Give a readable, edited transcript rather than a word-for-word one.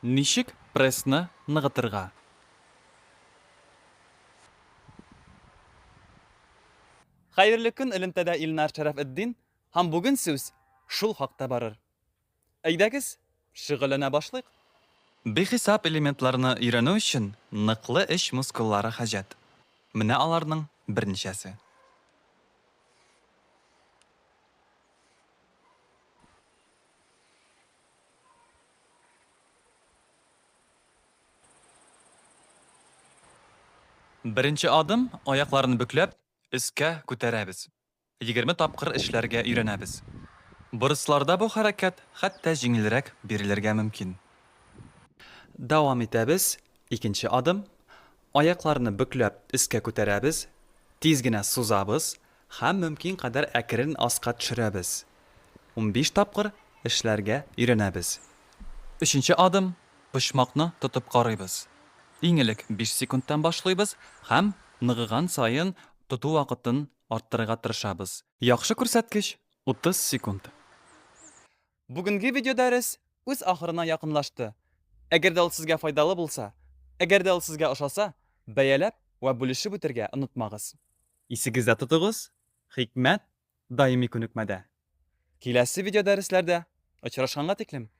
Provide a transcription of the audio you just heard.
Ничек прессны ныгытырга? Хәерле көн, элемтәдә Илнар Шәрәфетдин һәм бүген сүз шул хакта барыр. Әйдәгез, шөгыльләнә башлыйк. Бихисап элементларны өйрәнү өчен ныклы эч мускуллары хаҗәт. Менә аларның берничәсе. Беренче адым, аякларны бөкләп, өскә күтәрәбез. 20 тапкыр эшләргә өйрәнәбез. Борысларда бу хәрәкәт хәтта җиңелрәк бирелергә мөмкин. Дәвам итәбез. Икенче адым, аякларны бөкләп өскә күтәрәбез, тиз генә сузабыз һәм мөмкин кадәр әкрен аска төшерәбез. 15 тапкыр эшләргә өйрәнәбез. Өченче адым, почмакны тотып карыйбыз. Иң элек 5 секундтан башлыйбыз һәм ныгыган саен тоту вакытын арттырырга тырышабыз. Яхшы күрсәткеч, 30 секунд. Бүгенге видеодәрес үз ахырына якынлашты. Әгәр дә ул сезгә файдалы булса, әгәр дә ул сезгә ошаса, бәяләп вә бүлешеп үтәргә онытмагыз. Исегездә тотыгыз, хикмәт даими күнекмәдә. Киләсе видеодәресләрдә очрашканга тиклем!